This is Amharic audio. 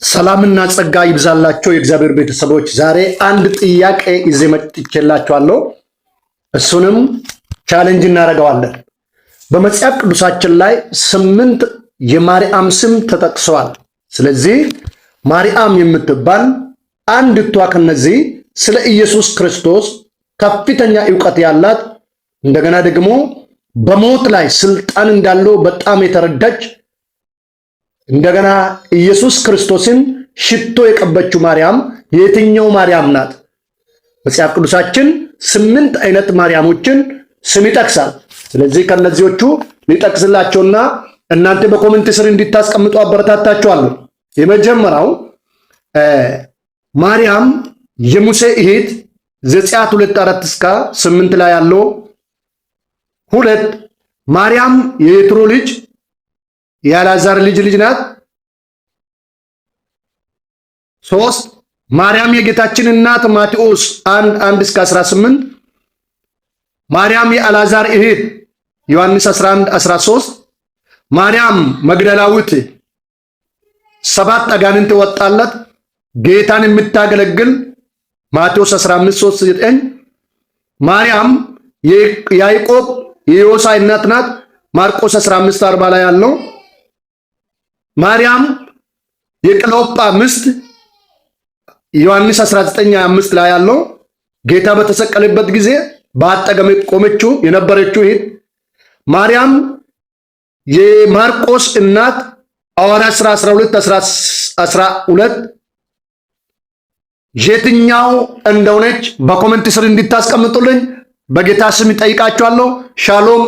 ሰላምና ጸጋ ይብዛላቸው የእግዚአብሔር ቤተሰቦች። ዛሬ አንድ ጥያቄ ይዤ መጥቼላችኋለሁ። እሱንም challenge እናደርገዋለን። በመጽሐፍ ቅዱሳችን ላይ ስምንት የማርያም ስም ተጠቅሰዋል። ስለዚህ ማርያም የምትባል አንዲቷ ከነዚህ ስለ ኢየሱስ ክርስቶስ ከፍተኛ እውቀት ያላት፣ እንደገና ደግሞ በሞት ላይ ስልጣን እንዳለው በጣም የተረዳች፣ እንደገና ኢየሱስ ክርስቶስን ሽቶ የቀባችው ማርያም የትኛው ማርያም ናት? መጽሐፍ ቅዱሳችን ስምንት አይነት ማርያሞችን ስም ይጠቅሳል። ስለዚህ ከነዚዎቹ ሊጠቅስላቸውና እናንተ በ comment ስር እንድታስቀምጡ አበረታታችኋለሁ። የመጀመሪያው ማርያም የሙሴ እህት፣ ዘጸአት 2:4 እስከ 8 ላይ ያለው። ሁለት፣ ማርያም የየትሮ ልጅ፣ የአልዓዛር ልጅ ልጅ ናት። ሶስት፣ ማርያም የጌታችን እናት፣ ማቴዎስ 1:1 እስከ 18። ማርያም የአልዓዛር እህት፣ ዮሐንስ 11:13። ማርያም መግደላዊት፣ ሰባት አጋንንት ወጣላት፣ ጌታን የምታገለግል፣ ማቴዎስ 15:3-9። ማርያም የያዕቆብ የዮሳ እናት ናት፣ ማርቆስ 15:40 ላይ ያለው። ማርያም የቅሎጳ ሚስት፣ ዮሐንስ 19:25 ላይ ያለው፣ ጌታ በተሰቀለበት ጊዜ በአጠገብ ቆመችው የነበረችው እህት። ማርያም የማርቆስ እናት፣ ሐዋርያት ሥራ 12:12። የትኛው እንደሆነች በ comment ስር እንድታስቀምጡልኝ በጌታ ስም እጠይቃችኋለሁ። ሻሎም።